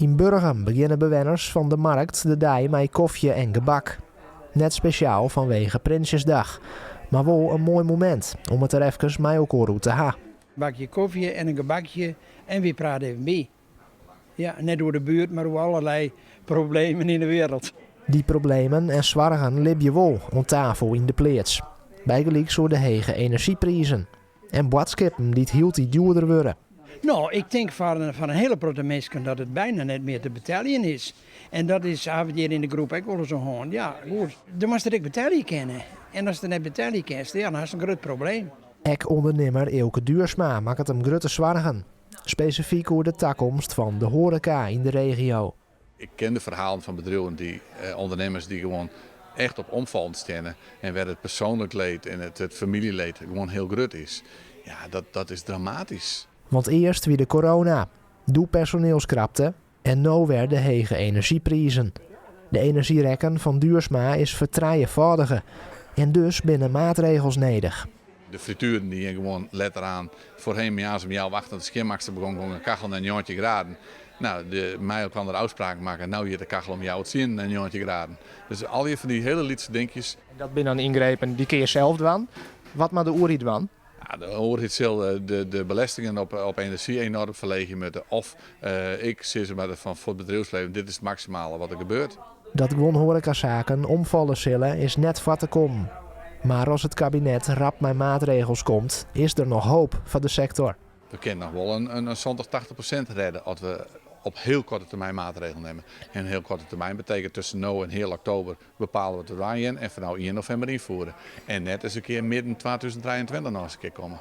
Yn Burgum begjinne bewenners fan de Markt de dei mei kofje en gebak. Net spesjaal fanwege Prinsjesdag, mar wol in moai momint om it der efkes mei elkoar oer te ha. Bakje kofje en in gebakje en wy prate even by. Ja, net oer de buert, mar oer allerlei problemen yn de wereld. Dy problemen en soargen libje wol oan tafel yn de pleats. Bygelyks oer de hege enerzjyprizen en boadskippen dy't hieltyd djoerder wurde. No, ik tink foar in hiele protte minsken dat it byna net mear te beteljen is. En dat is, ha we it hjir yn de groep ek wolris oer hân. Ja, goed, do moatst it ek betelje kinne. En ast it net betelje kinst, ja, dan hast in grut probleem. Ek ûndernimmer Eelke Duursma makket him grutte soargen. Spesifyk oer de takomst fan de hoareka yn de regio. Ik ken de ferhalen fan bedriuwen, dy ûndernimmers dy't gewoan echt op omfallen steane en wêr't it persoanlik leed en it famyljeleed gewoan hiel grut is. Ja, dat is dramatysk. Want earst wie de corona, doe personeelskrapte en no wer de hege enerzjyprizen. De enerzjyrekken fan Duursma is fertrijefâldige en dus binne maatregels nedich. De fritueren dy gean gewoan letter oan. Foarhinne moarns om healwei achten de skjinmakster begûn gong de kachel nei 19 graden. No, de mei elkoar ôfspraken makke, no giet de kachel om healwei tsienen nei 19 graden. Dus allegear fan dy hiele lytse dinkjes. En dat binne dan yngrepen dy kinne je sels dwaan. Wat moat de oerheid dwaan? Ja, de oerheid sil de belestingen op enerzjy enoarm ferleegje moatte. Of ek sizze moatte fan foar it bedriuwslibben, dit is it maksimale wat der gebeurt. Dat guon hoarekasaken omfalle sille is net foar te kommen. Mar as it kabinet rap mei maatregels komt, is der noch hoop foar de sektor. We kinne noch wol in 70, 80% rêde as we op hiel koarte termyn maatregelen nimme. En hiel koarte termyn betekent tusken no en heal oktober bepale wat we dwaan gean en fanôf 1 novimber ynfiere. En net ris in kear midden 2023 noch ris in kear komme.